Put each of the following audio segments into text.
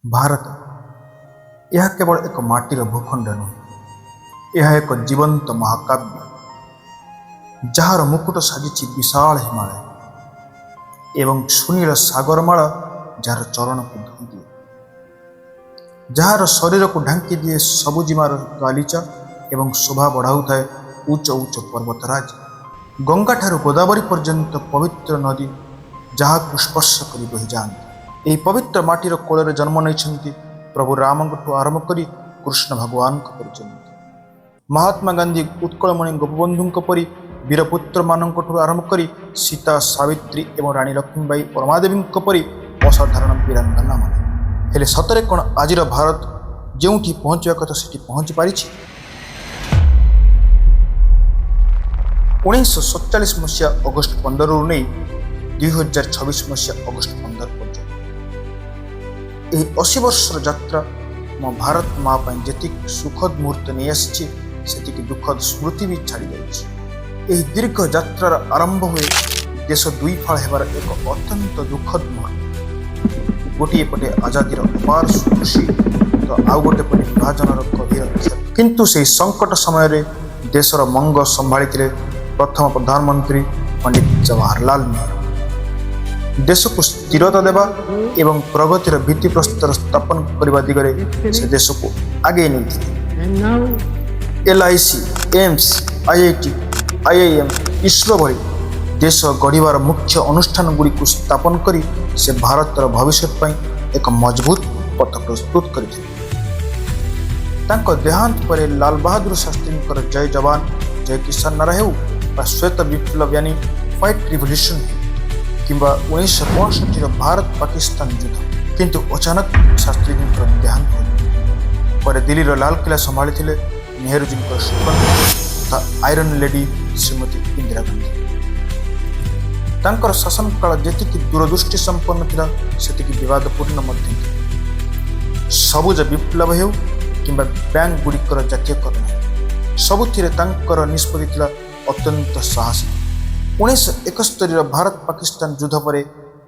ଭାରତ, ଏହା କେବଳ ଏକ ମାଟିର ଭୂଖଣ୍ଡ ନୁହେଁ। ଏହା ଏକ ଜୀବନ୍ତ ମହାକାବ୍ୟ, ଯାହାର ମୁକୁଟ ସାଜିଛି ବିଶାଳ ହିମାଳୟ ଏବଂ ସୁନୀଳ ସାଗରମାଳା, ଯାହାର ଚରଣକୁ ଧୋଇଦିଏ, ଯାହାର ଶରୀରକୁ ଢାଙ୍କି ଦିଏ ସବୁଜିମାର ଗାଲିଚା ଏବଂ ଶୋଭା ବଢ଼ାଉଥାଏ ଉଚ୍ଚ ଉଚ୍ଚ ପର୍ବତରାଜ। ଗଙ୍ଗାଠାରୁ ଗୋଦାବରୀ ପର୍ଯ୍ୟନ୍ତ ପବିତ୍ର ନଦୀ ଯାହାକୁ ସ୍ପର୍ଶ କରି ବହିଯାଆନ୍ତି। ଏହି ପବିତ୍ର ମାଟିର କୋଳରେ ଜନ୍ମ ନେଇଛନ୍ତି ପ୍ରଭୁ ରାମଙ୍କଠୁ ଆରମ୍ଭ କରି କୃଷ୍ଣ ଭଗବାନଙ୍କ ପର୍ଯ୍ୟନ୍ତ, ମହାତ୍ମା ଗାନ୍ଧୀ, ଉତ୍କଳମଣି ଗୋପବନ୍ଧୁଙ୍କ ପରି ବୀରପୁତ୍ରମାନଙ୍କଠୁ ଆରମ୍ଭ କରି ସୀତା, ସାବିତ୍ରୀ ଏବଂ ରାଣୀ ଲକ୍ଷ୍ମୀବାଇ ଓ ରମାଦେବୀଙ୍କ ପରି ଅସାଧାରଣ ବୀରାଙ୍ଗନାମାନେ। ହେଲେ ସତରେ କ'ଣ ଆଜିର ଭାରତ ଯେଉଁଠି ପହଞ୍ଚିବା କଥା ସେଠି ପହଞ୍ଚି ପାରିଛି? 1947 ମସିହା ଅଗଷ୍ଟ 15ରୁ ନେଇ 2026 ମସିହା ଅଗଷ୍ଟ 15 ପର୍ଯ୍ୟନ୍ତ ଏହି 80 ବର୍ଷର ଯାତ୍ରା ମୋ ଭାରତ ମା ପାଇଁ ଯେତିକି ସୁଖଦ ମୁହୂର୍ତ୍ତ ନେଇ ଆସିଛି, ସେତିକି ଦୁଃଖଦ ସ୍ମୃତି ବି ଛାଡ଼ି ଯାଇଛି। ଏହି ଦୀର୍ଘ ଯାତ୍ରାର ଆରମ୍ଭ ହୁଏ ଦେଶ ଦୁଇ ଫାଳ ହେବାର ଏକ ଅତ୍ୟନ୍ତ ଦୁଃଖଦ ମୁହୂର୍ତ୍ତ। ଗୋଟିଏ ପଟେ ଆଜାଦିର ଅପାର ଖୁସି ତ ଆଉ ଗୋଟେ ପଟେ ବିଭାଜନର ଗଭୀର କ୍ଷତ। କିନ୍ତୁ ସେହି ସଙ୍କଟ ସମୟରେ ଦେଶର ମଙ୍ଗ ସମ୍ଭାଳିଥିଲେ ପ୍ରଥମ ପ୍ରଧାନମନ୍ତ୍ରୀ ପଣ୍ଡିତ ଜବାହରଲାଲ ନେହେରୁ। ଦେଶକୁ ସ୍ଥିରତା ଦେବା ଏବଂ ପ୍ରଗତିର ଭିତ୍ତିପ୍ରସ୍ତର ସ୍ଥାପନ କରିବା ଦିଗରେ ସେ ଦେଶକୁ ଆଗେଇ ନେଇଥିଲେ। And now LIC, AIIMS, IIT, IIM, ISRO ଭଳି ଦେଶ ଗଢ଼ିବାର ମୁଖ୍ୟ ଅନୁଷ୍ଠାନଗୁଡ଼ିକୁ ସ୍ଥାପନ କରି ସେ ଭାରତର ଭବିଷ୍ୟତ ପାଇଁ ଏକ ମଜବୁତ ପଥ ପ୍ରସ୍ତୁତ କରିଥିଲେ। ତାଙ୍କ ଦେହାନ୍ତ ପରେ ଲାଲ ବାହାଦୁର ଶାସ୍ତ୍ରୀଙ୍କର ଜୟ ଯବାନ, ଜୟ କିଷାନ ନାରା ହେଉ ବା ଶ୍ୱେତ ବିପ୍ଳବ ୟାନି ହ୍ୱାଇଟ୍ ରିଭଲ୍ୟୁସନ୍ ହେଉ କିମ୍ବା 1965ର ଭାରତ ପାକିସ୍ତାନ ଯୁଦ୍ଧ, କିନ୍ତୁ ଅଚାନକ ଶାସ୍ତ୍ରୀଜୀଙ୍କର ଦେହାନ୍ତ ହୋଇଗଲା। ପରେ ଦିଲ୍ଲୀର ଲାଲକିଲ୍ଲା ସମ୍ଭାଳିଥିଲେ ନେହେରୁଜୀଙ୍କର ସୁକନ୍ୟା ତଥା ଆଇରନ୍ ଲେଡି ଶ୍ରୀମତୀ ଇନ୍ଦିରା ଗାନ୍ଧୀ। ତାଙ୍କର ଶାସନ କାଳ ଯେତିକି ଦୂରଦୃଷ୍ଟି ସମ୍ପନ୍ନ ଥିଲା, ସେତିକି ବିବାଦପୂର୍ଣ୍ଣ ମଧ୍ୟ ଥିଲା। ସବୁଜ ବିପ୍ଳବ ହେଉ କିମ୍ବା ବ୍ୟାଙ୍କ ଗୁଡ଼ିକର ଜାତୀୟକରଣ ହେଉ, ସବୁଥିରେ ତାଙ୍କର ନିଷ୍ପତ୍ତି ଥିଲା ଅତ୍ୟନ୍ତ ସାହସିକ। 1971ର ଭାରତ ପାକିସ୍ତାନ ଯୁଦ୍ଧ ପରେ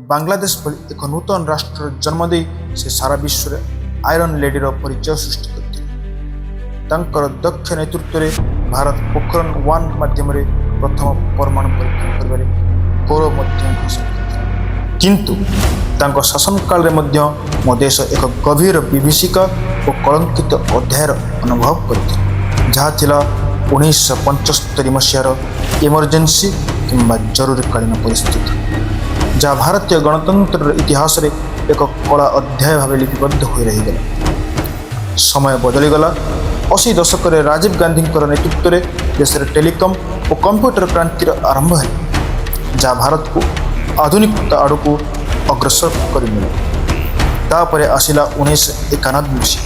ବାଂଲାଦେଶ ଭଳି ଏକ ନୂତନ ରାଷ୍ଟ୍ରର ଜନ୍ମ ଦେଇ ସେ ସାରା ବିଶ୍ୱରେ ଆଇରନ୍ ଲେଡିର ପରିଚୟ ସୃଷ୍ଟି କରିଥିଲେ। ତାଙ୍କର ଦକ୍ଷ ନେତୃତ୍ୱରେ ଭାରତ ପୋଖରନ୍ 1 ମାଧ୍ୟମରେ ପ୍ରଥମ ପରମାଣୁ ପରୀକ୍ଷଣ କରିବାରେ ଗୌରବ ମଧ୍ୟ ହାସଲ କରିଥିଲା। କିନ୍ତୁ ତାଙ୍କ ଶାସନ କାଳରେ ମଧ୍ୟ ମୋ ଦେଶ ଏକ ଗଭୀର ବିଭୀଷିକା ଓ କଳଙ୍କିତ ଅଧ୍ୟାୟର ଅନୁଭବ କରିଥିଲା, ଯାହା ଥିଲା 1975 ମସିହାର ଏମର୍ଜେନ୍ସି କିମ୍ବା ଜରୁରୀକାଳୀନ ପରିସ୍ଥିତି, ଯାହା ଭାରତୀୟ ଗଣତନ୍ତ୍ରର ଇତିହାସରେ ଏକ କଳା ଅଧ୍ୟାୟ ଭାବେ ଲିପିବଦ୍ଧ ହୋଇ ରହିଗଲା। ସମୟ ବଦଳିଗଲା। 80 ଦଶକରେ ରାଜୀବ ଗାନ୍ଧୀଙ୍କର ନେତୃତ୍ୱରେ ଦେଶରେ ଟେଲିକମ୍ ଓ କମ୍ପ୍ୟୁଟର କ୍ରାନ୍ତିର ଆରମ୍ଭ ହେଲା, ଯାହା ଭାରତକୁ ଆଧୁନିକତା ଆଡ଼କୁ ଅଗ୍ରସର କରିନେଲା। ତାପରେ ଆସିଲା 1991 ମସିହା,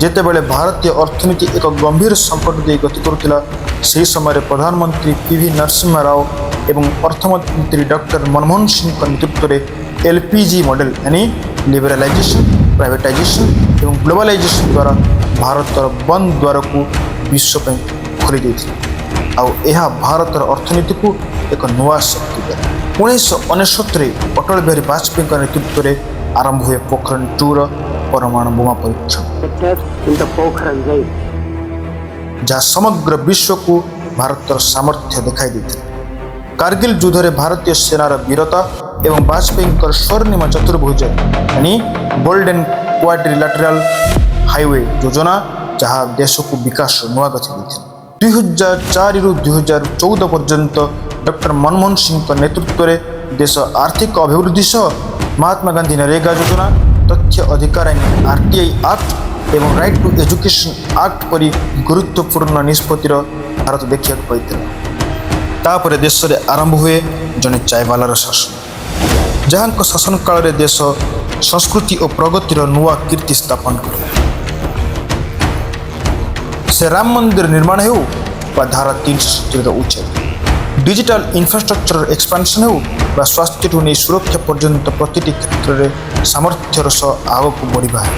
ଯେତେବେଳେ ଭାରତୀୟ ଅର୍ଥନୀତି ଏକ ଗମ୍ଭୀର ସଙ୍କଟ ଦେଇ ଗତି କରୁଥିଲା। ସେହି ସମୟରେ ପ୍ରଧାନମନ୍ତ୍ରୀ ପିଭି ନରସିଂହା ରାଓ ଏବଂ ଅର୍ଥମନ୍ତ୍ରୀ ଡକ୍ଟର ମନମୋହନ ସିଂହଙ୍କ ନେତୃତ୍ୱରେ ଏଲ୍ପିଜି ମଡେଲ ୟାନି ଲିବରାଲାଇଜେସନ୍, ପ୍ରାଇଭେଟାଇଜେସନ୍ ଏବଂ ଗ୍ଲୋବାଲାଇଜେସନ୍ ଦ୍ୱାରା ଭାରତର ବନ୍ଦ ଦ୍ୱାରକୁ ବିଶ୍ୱ ପାଇଁ ଖୋଲି ଦେଇଥିଲା। ଆଉ ଏହା ଭାରତର ଅର୍ଥନୀତିକୁ ଏକ ନୂଆ ଶକ୍ତି ଦେଲା। 1999ରେ ଅଟଳ ବିହାରୀ ବାଜପେୟୀଙ୍କ ନେତୃତ୍ୱରେ ଆରମ୍ଭ ହୁଏ ପୋଖରଣ 2ର ପରମାଣୁ ବୋମା ପରୀକ୍ଷଣ, the test in the Pokhran range. ଯାହା ସମଗ୍ର ବିଶ୍ୱକୁ ଭାରତର ସାମର୍ଥ୍ୟ ଦେଖାଇ ଦେଇଥିଲା। କାର୍ଗିଲ ଯୁଦ୍ଧରେ ଭାରତୀୟ ସେନାର ବୀରତା ଏବଂ ବାଜପେୟୀଙ୍କର ସ୍ୱର୍ଣ୍ଣିମ ଚତୁର୍ଭୁଜ ୟାନି ଗୋଲ୍ଡେନ୍ କ୍ୱାଡ୍ରିଲାଟେରାଲ ହାଇୱେ ଯୋଜନା, ଯାହା ଦେଶକୁ ବିକାଶର ନୂଆ ଗତି ଦେଇଥିଲା। 2004ରୁ 2014 ପର୍ଯ୍ୟନ୍ତ ଡକ୍ଟର ମନମୋହନ ସିଂହଙ୍କ ନେତୃତ୍ୱରେ ଦେଶ ଆର୍ଥିକ ଅଭିବୃଦ୍ଧି ସହ ମହାତ୍ମା ଗାନ୍ଧୀ ନରେଗା ଯୋଜନା, ତଥ୍ୟ ଅଧିକାର ଆଇନ ଆର୍ଟିଆଇ ଆକ୍ଟ ଏବଂ ରାଇଟ୍ ଟୁ ଏଜୁକେସନ୍ ଆକ୍ଟ ପରି ଗୁରୁତ୍ୱପୂର୍ଣ୍ଣ ନିଷ୍ପତ୍ତିର ଭାରତ ଦେଖିବାକୁ ପାଇଥିଲା। ତାପରେ ଦେଶରେ ଆରମ୍ଭ ହୁଏ ଜଣେ ଚାଇବାଲାର ଶାସନ, ଯାହାଙ୍କ ଶାସନ କାଳରେ ଦେଶ ସଂସ୍କୃତି ଓ ପ୍ରଗତିର ନୂଆ କୀର୍ତ୍ତି ସ୍ଥାପନ କରେ। ସେ ରାମ ମନ୍ଦିର ନିର୍ମାଣ ହେଉ ବା ଧାରା 370ର ଉଚ୍ଛେଦ, ଡିଜିଟାଲ ଇନଫ୍ରାଷ୍ଟ୍ରକ୍ଚରର ଏକ୍ସପାନସନ୍ ହେଉ ବା ସ୍ୱାସ୍ଥ୍ୟଠୁ ନେଇ ସୁରକ୍ଷା ପର୍ଯ୍ୟନ୍ତ ପ୍ରତିଟି କ୍ଷେତ୍ରରେ ସାମର୍ଥ୍ୟର ସହ ଆଗକୁ ବଢ଼ିବା ହେଉ।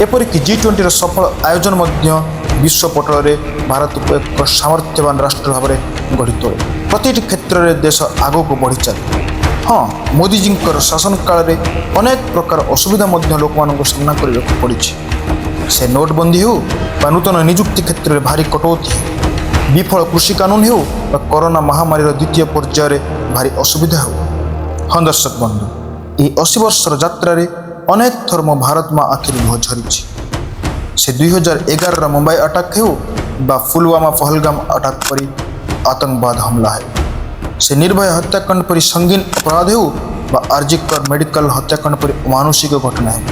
ଏପରିକି ଜି-20ର ସଫଳ ଆୟୋଜନ ମଧ୍ୟ ବିଶ୍ୱ ପଟଳରେ ଭାରତକୁ ଏକ ସାମର୍ଥ୍ୟବାନ ରାଷ୍ଟ୍ର ଭାବରେ ଗଢ଼ି ତୋଳେ। ପ୍ରତିଟି କ୍ଷେତ୍ରରେ ଦେଶ ଆଗକୁ ବଢ଼ି ଚାଲେ। ହଁ, ମୋଦିଜୀଙ୍କର ଶାସନ କାଳରେ ଅନେକ ପ୍ରକାର ଅସୁବିଧା ମଧ୍ୟ ଲୋକମାନଙ୍କୁ ସାମ୍ନା କରିବାକୁ ପଡ଼ିଛି। ସେ ନୋଟବନ୍ଦୀ ହେଉ ବା ନୂତନ ନିଯୁକ୍ତି କ୍ଷେତ୍ରରେ ଭାରି କଟୌତି ହେଉ, ବିଫଳ କୃଷି କାନୁନ ହେଉ ବା କରୋନା ମହାମାରୀର ଦ୍ୱିତୀୟ ପର୍ଯ୍ୟାୟରେ ଭାରି ଅସୁବିଧା ହେଉ। ହଁ ଦର୍ଶକ ବନ୍ଧୁ, ଏହି 80 ବର୍ଷର ଯାତ୍ରାରେ ଅନେକ ଥର ମୋ ଭାରତ ମା ଆଖିରୁ ଲୁହ ଝରିଛି। ସେ 2011ର ମୁମ୍ବାଇ ଆଟାକ୍ ହେଉ ବା ପୁଲୱାମା, ପହଲଗାମ ଆଟାକ୍ ପରି ଆତଙ୍କବାଦ ହମଲା ହେଉ, ସେ ନିର୍ଭୟା ହତ୍ୟାକାଣ୍ଡ ପରି ସଙ୍ଗୀନ ଅପରାଧ ହେଉ ବା ଆର୍ଜିକର ମେଡିକାଲ ହତ୍ୟାକାଣ୍ଡ ପରି ଅମାନୁଷିକ ଘଟଣା ହେଉ,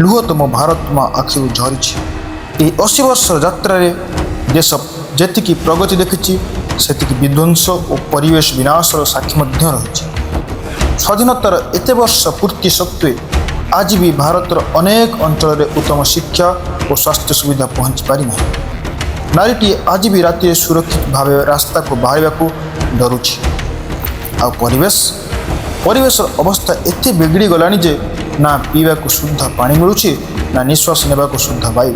ଲୁହ ତ ମୋ ଭାରତ ମା ଆଖିରୁ ଝରିଛି। ଏହି 80 ବର୍ଷର ଯାତ୍ରାରେ ଦେଶ ଯେତିକି ପ୍ରଗତି ଦେଖିଛି, ସେତିକି ବିଧ୍ୱଂସ ଓ ପରିବେଶ ବିନାଶର ସାକ୍ଷୀ ମଧ୍ୟ ରହିଛି। ସ୍ୱାଧୀନତାର ଏତେ ବର୍ଷ ପୂର୍ତ୍ତି ସତ୍ତ୍ୱେ ଆଜି ବି ଭାରତର ଅନେକ ଅଞ୍ଚଳରେ ଉତ୍ତମ ଶିକ୍ଷା ଓ ସ୍ୱାସ୍ଥ୍ୟ ସୁବିଧା ପହଞ୍ଚି ପାରିନାହିଁ। ନାରୀଟିଏ ଆଜି ବି ରାତିରେ ସୁରକ୍ଷିତ ଭାବେ ରାସ୍ତାକୁ ବାହାରିବାକୁ ଡରୁଛି। ଆଉ ପରିବେଶର ଅବସ୍ଥା ଏତେ ବିଗିଡ଼ି ଗଲାଣି ଯେ ନା ପିଇବାକୁ ଶୁଦ୍ଧ ପାଣି ମିଳୁଛି, ନା ନିଶ୍ୱାସ ନେବାକୁ ଶୁଦ୍ଧ ବାୟୁ।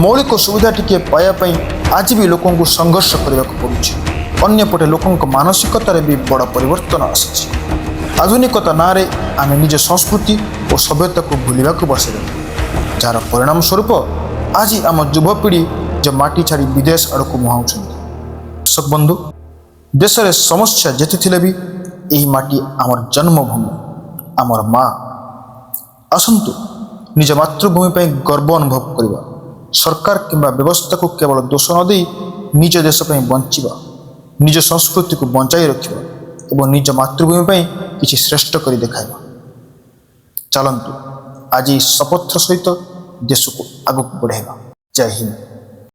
ମୌଳିକ ସୁବିଧା ଟିକିଏ ପାଇବା ପାଇଁ ଆଜି ବି ଲୋକଙ୍କୁ ସଂଘର୍ଷ କରିବାକୁ ପଡ଼ୁଛି। ଅନ୍ୟପଟେ ଲୋକଙ୍କ ମାନସିକତାରେ ବି ବଡ଼ ପରିବର୍ତ୍ତନ ଆସିଛି। ଆଧୁନିକତା ନାଁରେ ଆମେ ନିଜ ସଂସ୍କୃତି ଓ ସଭ୍ୟତାକୁ ଭୁଲିବାକୁ ବସିଲେଣି, ଯାହାର ପରିଣାମ ସ୍ୱରୂପ ଆଜି ଆମ ଯୁବପିଢ଼ି ଯେ ମାଟି ଛାଡ଼ି ବିଦେଶ ଆଡ଼କୁ ମୁହାଁଉଛନ୍ତି। ଦର୍ଶକ ବନ୍ଧୁ, ଦେଶରେ ସମସ୍ୟା ଯେତେ ଥିଲେ ବି ଏହି ମାଟି ଆମର ଜନ୍ମଭୂମି, ଆମର ମା। ଆସନ୍ତୁ, ନିଜ ମାତୃଭୂମି ପାଇଁ ଗର୍ବ ଅନୁଭବ କରିବା। ସରକାର କିମ୍ବା ବ୍ୟବସ୍ଥାକୁ କେବଳ ଦୋଷ ନ ଦେଇ ନିଜ ଦେଶ ପାଇଁ ବଞ୍ଚିବା, ନିଜ ସଂସ୍କୃତିକୁ ବଞ୍ଚାଇ ରଖିବା ଏବଂ ନିଜ ମାତୃଭୂମି ପାଇଁ କିଛି ଶ୍ରେଷ୍ଠ କରି ଦେଖାଇବା। ଚାଲନ୍ତୁ, ଆଜି ଶପଥ ସହିତ ଦେଶକୁ ଆଗକୁ ବଢ଼ାଇବା। ଜୟ ହିନ୍ଦ।